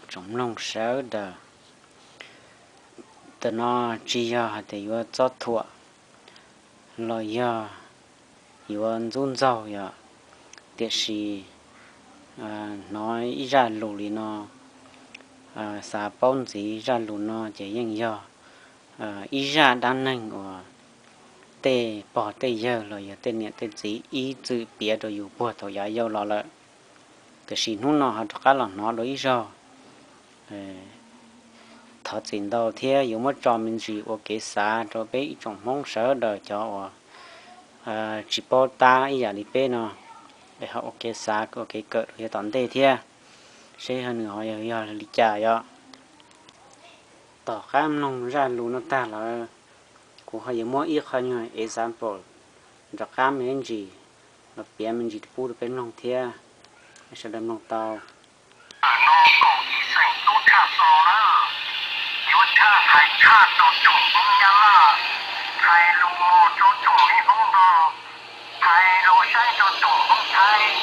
tsoom mloog sawv daws. Tam no tsis yog hais tias yuav txob thuam los yog yuav ntxub ntxaug yom, tiam sis hnov ib zaj lus li no, xav paub ntxiv zaj lus no ces yeej yog ib zaj dab neeg uas tej pog tej yawg los yog tej niam tej txiv ib txwm piav rau yus puag thaum yav yau los lawm. Tiam sis hnub no ho rov qab los hnov dua ib zaug. Thov txim ntau thiab yuav muab tso me ntsis ua kev xav rau peb ib tsoom Hmoob sawv daws cov uas tsis paub tab ib yam li peb no, es ho ua kev xav ua kev kawm rau yav tom ntej thiab, seb ho nws ho yog li cas yom. Tom qab mloog zaj lus no tag lawm, kuv ho yuav muab ib qho nyuag example rov qab me ntsis los piav me ntsis pub rau peb mloog thiab, sawv daws mloog tau. No kaum ib xeem tub tshaj xo na, yuav tshaj hais tshaj rau tsoom Hmoob Nyab Laj, hais lus mos rau tsoom me Hmoob Nplog, hais lus saib rau tsoom Hmoob Thaib,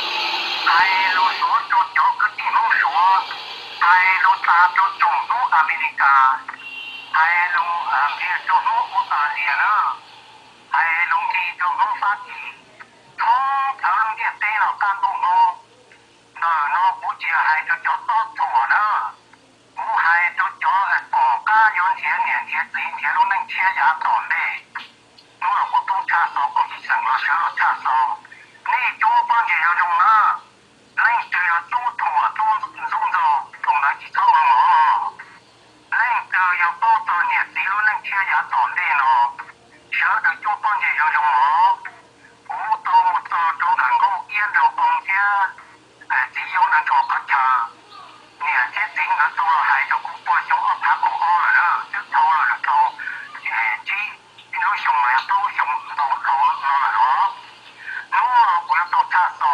hais lus suav rau cov kwv tij Hmoob Suav, hais lus tas rau tsoom Hmoob Amelikas, hais lus ntiag rau Hmoob Australia na, hais lus nti rau Hmoob Fab Kis, thoob plaws lub ntiaj teb los qab ntuj hnub. Ntawm no kuv tsis yog hais rau cov tob thuam na, kuv hais rau cov pom qab yuav nrhiav niam nrhiav txiv nrhiav lub neej tshiab yav tom ntej. Hnub no kuv tub tshaj xo kaum ib xeem los sawv los tshaj xo, nej cuab pob ntseg zoo zoo na. Leej twg yog tub thuam tub ntxub ntxaug, thaum ntawd tsis txhob ua mov. Leej twg yog paub txog niam txiv lub neej tshiab yav tom ntej no, sawv daws cuab pob ntseg zoo zoo mov. Kuv tau mus txog rau ntawm Nkauj Iab Nraug Oo thiab txiv Yauv Nees Nrog qhov chaw. Niam thiab txiv nkawd tau los hais rau kuv puag xyoo ob phav kaum ob lawm na, twb dhau los lawm dhau tsib lub xyoo los yog plaub lub xyoo ntau dhau no lawm los. Hnub no kuv yuav tau tshaj xo,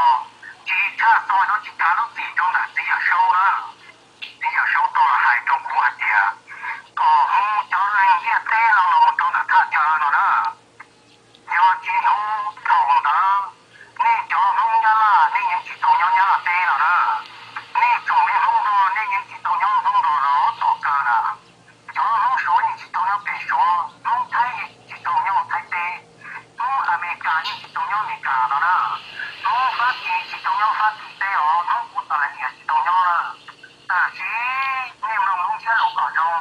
tsis tshaj xo yuav tsis tau lub txim rau ntawm txiv Yawm Saub na. Txiv Yawm Saub tau los hais rau kuv hais tias kom hu cov neeg ntiaj teb no los mus rau ntawm thaj chaw no na. Yog tsis hnub thaum ntawd, nej cov Hmoob Nyab Laj nej yeej tsis tau nyob Nyab Laj teb no na. Nej tsoom me Hmoob Nplog nej yeej tsis tau nyob Hmoob Nplog no tom kawg na. Cov Hmoob Suav yeej tsis tau nyob pem Suav, Hmoob Thaib yeej tsis tau nyob Thaib teb, Hmoob Amelikas yeej tsis tau nyob Amelikas no na. Hmoob Fab Kis tsis tau nyob Fab Kis teb os, Hmoob Australia tsis tau nyob na. Tab sis nej mloog lub ntsiab lus kom zoo,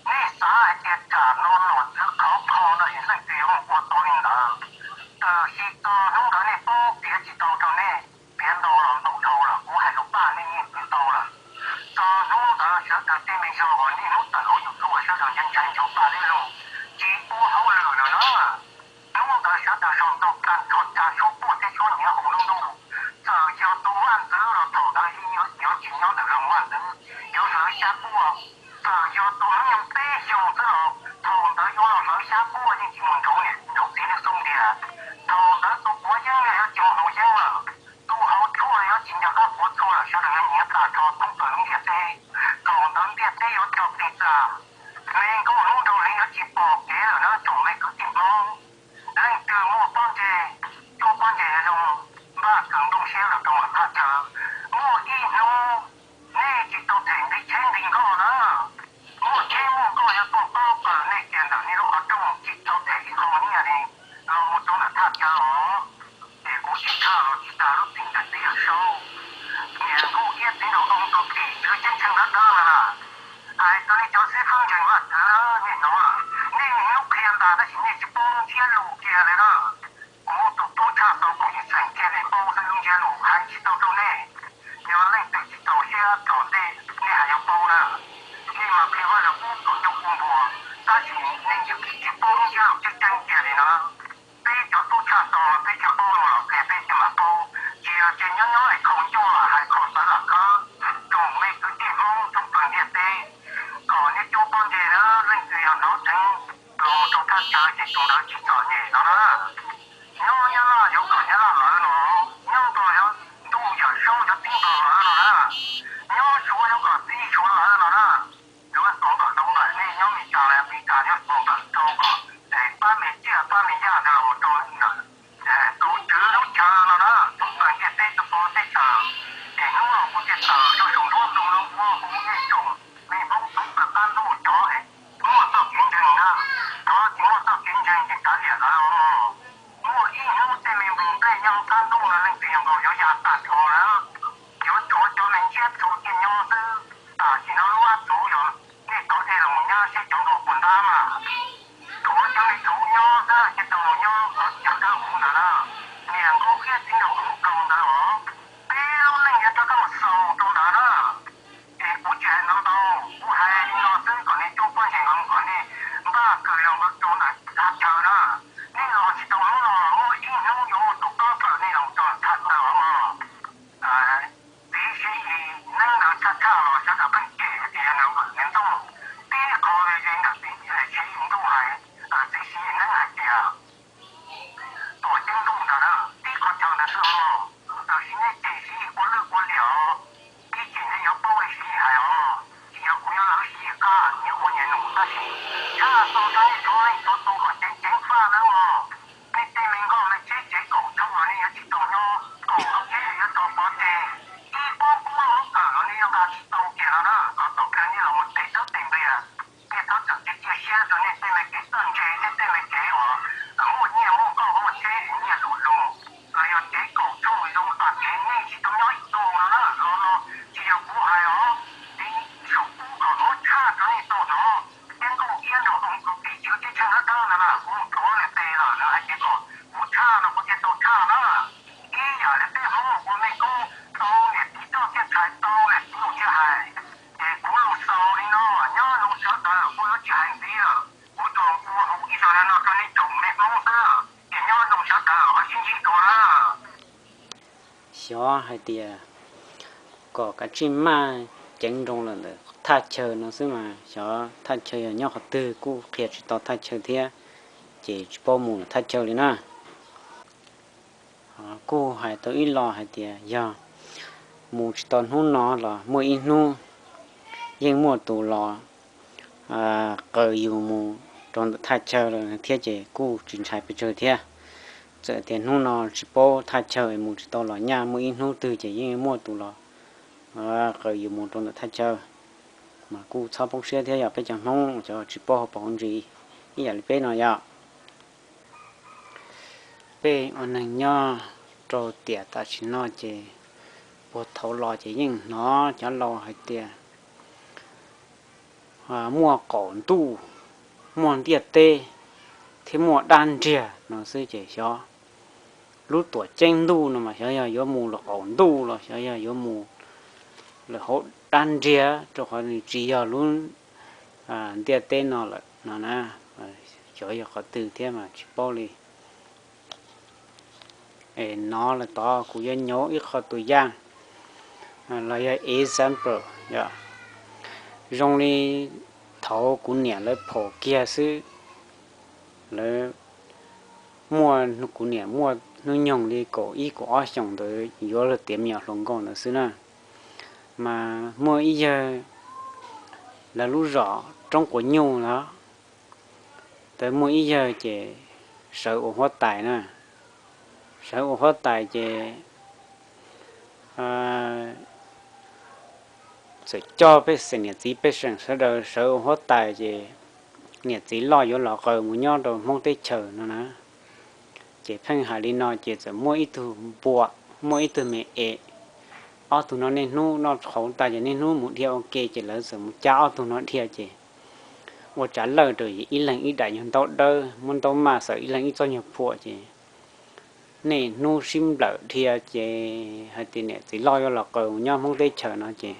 nej xav hais tias tsam no nom tswv khov kho no es leej twg yuav mus ua tau li ntawd. Tab sis txog hnub ntawd nej paub piav tsis tau rau nej, piav ntau los ntau dhau lawm, kuv hais lus paj nej yeej piav ntau lawm. Txog hnub ntawd sawv daws tej me zog uas niaj hnub tawm hauv YouTube sawv daws ntshai ntshai ntshai paj lug, tsis ua hauj lwm lawm na. Hnub ntawd sawv daws sau ntau kag nrho tsa suab puag thiab suab nyiav hauv lub ntuj. Txawm yog tus vaj ntxwv los thaum ntawd yuav tsis nyob ntawm zos vaj ntxwv, yuav hlawv xyab puaj. Txawm yog tus hnub nyoog peb xyoos xwb los thaum ntawd yuav los hlawv xyab puaj yeej tsis mus nrauv niam nrauv txiv neej xub ntiag. Thaum ntawd tus puav yeeb los yuav tsis mus haus yeeb lawm, tus hauv tshuaj yuav tsis nco qab puav tshuaj lawm, sawv daws yuav nyiav tag nrho thoob plaws lub ntiaj teb. Thaum ntawd ntiaj teb yuav tso plig txag, me nkauj hnub nraug hli yuav tsis pom kev lawm na tsoom me kwv tij Hmoob. Leej twg muaj pob ntseg, cuab pob ntseg zoo, npaj kawg nplooj siab los rau nram thaj chaw. Muaj ib hnub nej tsis tau them nti tsheb nti nkoj na. Muaj tsheb muaj nkoj yuav tuaj pab pawg nej cia ntawm nej lub qhov rooj, tsis tau them ib qho nyiaj li los mus rau nram thaj chaw os. Ces kuv tsis tshaj los tsis tag lub txim ntawm txiv Yawm Saub, niam Nkauj Iab txiv Nraug Oo tus tim tswv ceeb tsheej dawb dawb no na. Hais rau nej cov xib fwb ntseeg vaj txwv, nej hnov lawm, nej niaj hnub qhia ntag tab sis nej tsis paub ntsiab lus kiag li na. Kuv tus tub tshaj xov kuv yeej xeem kiag nej paub xwb, lub ntsiab lus hais tsis tau rau nej. Yog leej twg tsis txaus siab tom ntej nej hais yuav paub na. Nej mas qhia Vaj Lwm Kub kom ncauj kub npua, tab sis nej yeej tsis paub lub ntsiab lus tseeb tseeb kiag li no. Peb cov tub tshaj xov peb tsis paub los qhia peb thiaj mam paub, tsis yog ces nyob nyob es khaus ncuaj hais khaus tawv lam khawb. Tsoom me kwv tij Hmoob thoob plaws ntiaj teb, kom nej cuab pob ntseg na, leej twg yog hnov dheev los mus rau thaj chaw ces tus ntawd tsis txom nyem no na. Nyob Nyab Laj yuav kom Nyab Laj lawv no, nyob Nplog yuav ntuj Yawm Saub yuav tib Nplog lawv no na, nyob Suav yuav kom tib Suav lawv no na. Yuav xaus ntawm rau ntawm nej nyob Meskas los Meskas yuav xaus ntawm rau kom es pab me ciaj pab me yaj ntawd los mus rau ntawm tus tswv lub chaw no na, thoob plaws ntiaj teb txhua teb chaws. Ces hnub no kuv thiaj tawm rau saum nruab ntug no ua kuv ua Nkaus puas ntab mas, tsuav cov me tub nyob xwb ces tau mus nyob cov dawb huv ntawd na, niam nkauj thiab txiv nraug hluas kaus ntawd os. Peb lub neej yuav rov qab mus xaus rau ntawd na. Ces kuv tsis hais ntau ntau, kuv hais li no xwb kom nej coob pob ntseg nkaus kom nej npaj kawg los mus rau ntawm thaj chaw na. Nej los tsis tau hnub no, muaj ib hnub yuav muaj tus tob plaws nej los rau thaj chaw os. Txiv Siv Yis neeb ntawd tshaj tshaj los sawv daws pheej cem tias yog nws vwm nws ntxooj, tib qho li ntawm txiv Siv Yis ntuj hais, txiv Siv Yis neeb hais tias Tuam Ceeb Ntuj ntawd na, tib qhov chaw ntawd xwb os. Tab sis nej cem Siv Yis ua lwj ua liam os, ib chim nej yuav paub li Siv Yis hais os. Tsis yog kuv yuav lawv Siv Yis qab nyias ua nyias num, tab sis tshaj tau rau nej txhua leej txhua tus kom ceev ceev faj nawb mog. Nej tej me nkauj me tsheb tsev kaum tshooj los nej yuav tsis tau nyob, kaum lub tsheb yuav tau pov tseg. Ib pob kub lub kawm los nej yuav nqa tsis tau kiag no na, kom thaum kawg nej los mus tes tawb tes npliag. Nej txhob txawm cia cia siab rau nej tej me kev txawj ntse thiab tej me kev uas muaj nyiaj muaj nkauj muaj tsheb nyiaj lus lus, los yog tsev kaum tshooj zoo tas kev nej tsis tau nyob ib tug no na. Los no tsis yog kuv hais os, txiv saum kub kom muab tshaj rau nej tau hnov. Thiab nkauj iab nrog oo tus tim tswv teb chaws dawb dawb ntawd na, kuv mus tuav nws tes lawm nws hais tias kom kuv tshaj no kuv thiaj tau tshaj na. Ib yam li peb Hmoob ua mej koob tau niam txiv txoj thiaj tshais, tau niam txiv lus thiaj hais. Ces kuv lus xaus li no, nyob zoo sawv daws, kuv yuav tsis hais ntxiv lawm, kuv tsuas ua hauv ib zog no rau nej tsoom me Hmoob xwb, ces nyob zoo sawv daws, ho sib ntsib dua na. Xyov hais tias kom kav tsij maj ceev nroos lawm ntawm thaj chaw no xwb mas xyov thaj chaw yog nyob qhov twg, kuj qhia tsis tau thaj chaw thiab, ces tsis paub mus thaj chaw li na. Kuj hais tau ib lo hais tias yog mus tsis tau hnub no los muaj ib hnub yeej muaj tus los qaws yus mus rau ntawm thaj chaw lawm thiab, ces kuj tsis ntshai pes tsawg thiab. Txawm tias hnub no tsis paub thaj chaw mus tsis tau los nyaj, muaj ib hnub twg ces yeej muaj tus los qaws yus mus rau ntawm thaj chaw. Mas kuj txhob poob siab thiab, yog peb cov Hmoob cov tsis paub hauv paus hauv ntsis ib yam li peb no yom. Peb ua neeg nyob rau tiam tam sim no ces puag thaum los ces yeej hnov cov laus hais tias muaj qaum ntuj, muaj ntiaj teb, thiab muaj dab nriag no xwb ces xyov lub tuam ceeb ntuj no mas xyov yog yuav mus lawm qaum ntuj los xyov yog yuav mus lawm hauv dab nriag, rau qhov nws tsis yog lub ntiaj teb no lawm no na. Xyov yog qhov twg thiab mas tsis paub li. Es no lawm tod kuv yuav nyauv ib qho tus yaj los yog example yom. Zoo li thaud kuv niam lawv phaum kiag xwb, lawv muaj, kuv niam muaj hnub nyoog li kaum ib kaum ob xyoos ntawd, yuav luag tiav me nyuam hluas nkauj ntawd xwb na. Mas muaj ib yawg, lawv lub zos Roob Quav Nyuj los, tau muaj ib yawg ces sawv ua huab tais na. Sawv ua huab tais ces txawm coj pej xeem niam txiv pej xeem sawv daws sawv ua huab tais ces niam txiv loj yuav los qaws mus nyob rau Hmoob teb chaws no na. Ces pheej hais li no ces txawm muaj ib tug npua, muaj ib tug me es, ob tug no niaj hnub noj qhauv tag ces niaj hnub mus dhia ua ke ces lawv txawm mus cab ob tug no dhia ces ua tsav lawj rau ib leeg ib daim nyuag ntaub dawb, muab ntaub maj xaws ib leeg ib txoj nyuag phuam ces niaj hnub sib nplawm dhia ces hais tias niam txiv loj yuav los qaws mus nyob Hmoob teb chaws no ces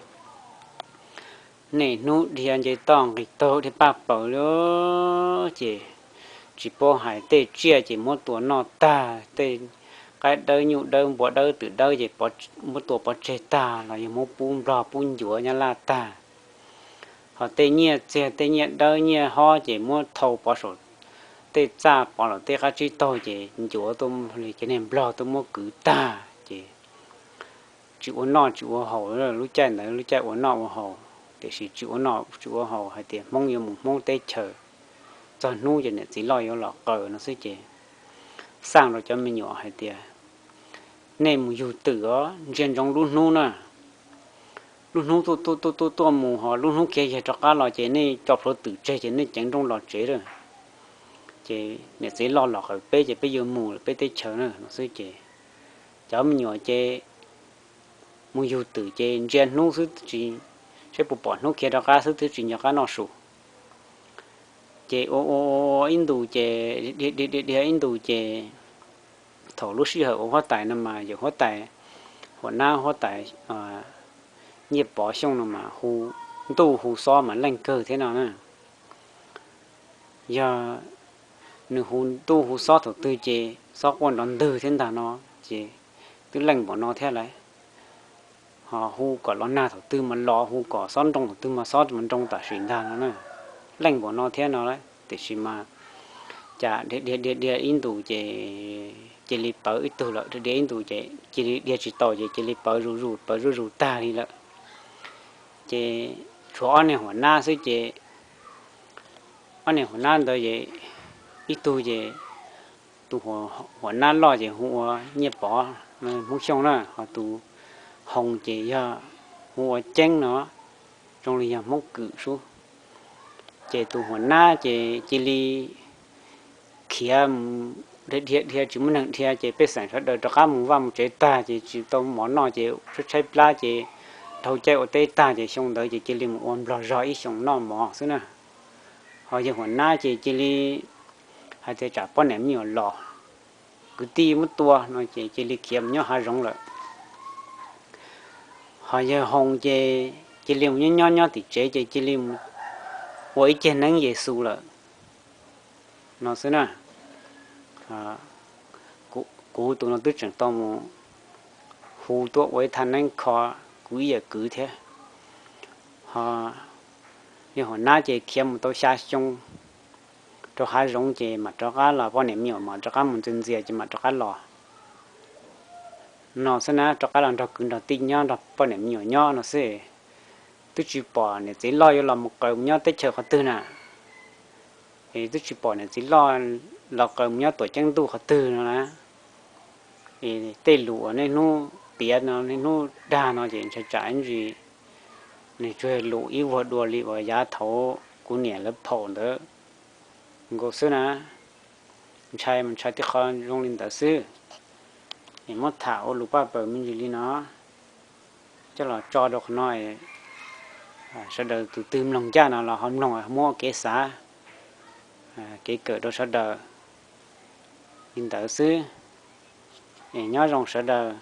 niaj hnub dhia nce toj nqis taug dhia paj paws li ces tsis paub hais tej tsiaj ces muab tua noj tag, tej qaib dawb nyuj dawb npua dawb twm dawb ces muab tua pov tseg tag los yog muab pub nplog pub ncuav nyab laj tag. Ho tej nyiaj txiag tej nyiaj dawb nyiaj hob ces muab thau pov saum tej txaj pov los tej qab tsib taug ces ncuav tuaj li ces niag nplog tuaj muab kwv tag ces tsis ua noj tsis ua haus. Lub caij ntawd lub caij ua noj ua haus, tiam sis tsis ua noj tsis ua haus hais tias Hmoob yuav mus Hmoob teb chaws, txog hnub ces niam txiv loj yuav los qaws no xwb ces xaj rau cov me nyuam hais tias nej mus yug twm os, ntsia ntsoov lub hnub na. Lub hnub tuaj tuaj tuaj tuaj mus ho lub hnub khiav yaig rov qab los ces nej co plhuav twm tseg ces nej ceev nrooj los tsev lawm. Ces niam txiv loj los qaws peb ces peb yuav mus lawm peb teb chaws na no xwb ces cov me nyuam ces mus yug twm ces ntsia hnub xwb tsis, saib puas pom hnub khiav rov qab xwb twb tsis nco qab noj su. Ces ua ua ua ib ntus ces dhia dhia dhia dhia ib ntus ces thaum lub sij hawm ua huab tais no mas yawm huab tais, huam nab huab tais Nyiaj Pov Xyooj no mas hu ntuj hu xob mas leej kawg thiab no na. Yog nws hu ntuj hu xob thaum twg ces xob quaj nrov ntwg thiab ntag no, ces twb leej npaum no thiab lawm. Ho hu kom los nag thaum twg mas los, hu kom xob nroo thaum twg mas xob mas nroo tam sim ntag no na. Leej npaum no thiab no lawm, tiam sis mas cas dhia dhia dhia dhia ib ntus ces cia li pawv ib tug lawm, dhia dhia ib ntus ces cia li dhia tsis tau ces cia li pawv zuj zus pawv zuj zus tag li lawm. Ces tshuav ob niag huam nab xwb ces ob niag huam nab ntawd es ib tug ces tus huam nab loj ces hu ua Nyiaj Pov, Hmoob Xyooj na, ho tus Hoo ces yog hu ua Ceeb no, zoo li yog Hmoob Kwm sub. Ces tus huam nab ces cia li khiav mus dhia dhia dhia tsis muaj neeg dhia ces pej xeem sawv daws rov qab mus vaj mus tsev tag ces tsis tau mov noj ces tshaib tshaib plab ces dhau caij ua teb tag ces xyoo ntawd ces cia li mus ua nplog zog ib xyoos noj mov xwb na. Ho yawg huam nab ces cia li hais tias tsam poj niam me nyuam los, kwv tij muab tua no ces cia li khiav mus nyob hav zoov lawm. Ho yawg Hoo ces cia li mus nyob nyob nyob tim tsev ces cia li mus ua ib ceg neeb Yexus lawm no xwb na. Kuv tus no twb tseem tau mus hu tuaj ua ib thaj neeb kho kuv ib yam kwv thiab. Ho yawg huam nab ces khiav mus tau xya xyoo rau hav zoov ces mam rov qab los, poj niam me nyuam mam rov qab mus ntxias ntxias ces mam rov qab los no xwb na, rov qab los nrog kwv nrog tij nyob nrog poj niam me nyuam nyob no xwb. Twb tsis pom niam txiv loj yuav los mus qaws mus nyob teb chaws qhov twg na. Es twb tsis pom niam txiv loj los qaws mus nyob tuam ceeb ntuj qhov twg no na. Es tej lus uas niaj hnub piav no niaj hnub dag no ces ntshai tsam ib ntsis nws tsuas lus ib vuag dua li uas yav thaum kuv niam lawv phaum ntawd nkaus xwb na. Ntshai mas ntshai tib qho zoo li ntawd xwb. Es muab tham ua lus paj paws me ntsis li no coj los tso rau qhov no, sawv daws tus twg mloog ncaj no los ho mloog muab ua kev xav, kev kawm rau sawv daws li ntawd xwb. Es nyob zoo sawv daws,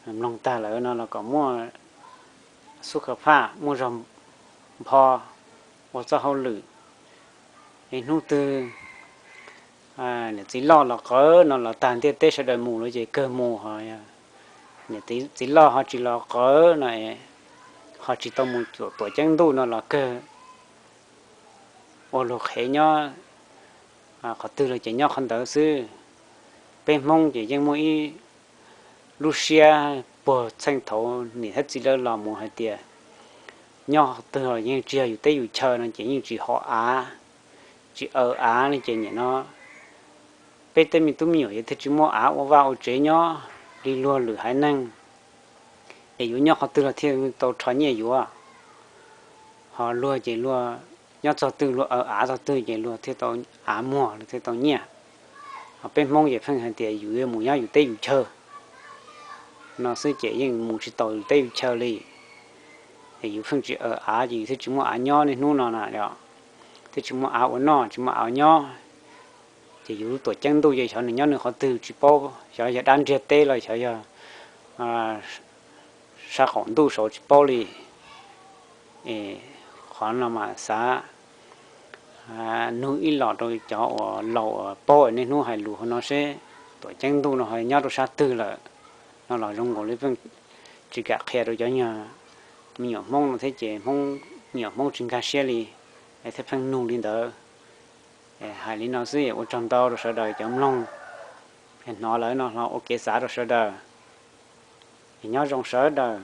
mloog tag lawm no los kom muaj xub kha phaj muaj zog npho ua txoj hauj lwm. Es hnub twg niam txiv loj los qawv no los tag ntiaj teb sawv daws mus lawm ces kawg mus, ho niam txiv loj ho tsis los qawv no, ho tsis tau mus tuam ceeb ntuj no los kawg ua luag qhev nyob qhov twg los ces nyob qhov ntawd xwb. Peb Hmoob ces yeej muaj ib lub siab puag txheej thaum niam thiab txiv lawv los mus hais tias nyob qhov twg los yeej tsis yog yus teb yus chaw no ces yeej tsis hom av, tsis aws av no ces nim no peb tej me tub me nyuam yeej thiaj tsis muaj av ua vaj ua tsev nyob li luag lwm haiv neeg. Es yuav nyob qhov twg los thiaj tau rho nyiaj yuav. Ho luag ces luag nyob txog twg luag aws av txog twg ces luag thiaj tau av muag, luag thiaj tau nyiaj. Ho peb Hmoob ces pheej hais tias yus yuav mus nyob yus teb yus chaw no xwb ces yeej mus tsis tau yus teb yus chaw li. Es yus pheej tsis aws av ces yus thiaj tsis muaj av nyob niaj hnub no na, thiaj tsis muaj av ua noj tsis muaj av ua nyob. Ces yus lub tuam ceeb ntuj ces xyov nws nyob nws qhov twg tsis paub, xyov yog dab ntiaj teb los xyov yog sab qaum ntuj saud tsis paub li. Qhov no mas xav nug ib los rau cov uas laus uas paub niaj hnub hais lus hauv no seb tuam ceeb ntuj no ho nyob rau sab twg lawm no los zoo nkaus li pheej tsis kam qhia rau cov me nyuam Hmoob no thiab ces Hmoob, me nyuam Hmoob tsis nkag siab li, thiaj pheej nug li ntawd. Hais li no xwb, ua tsaug ntau rau sawv daws cov mloog, hnov lawm no los ua kev xav rau sawv daws. Nyob zoo sawv daws.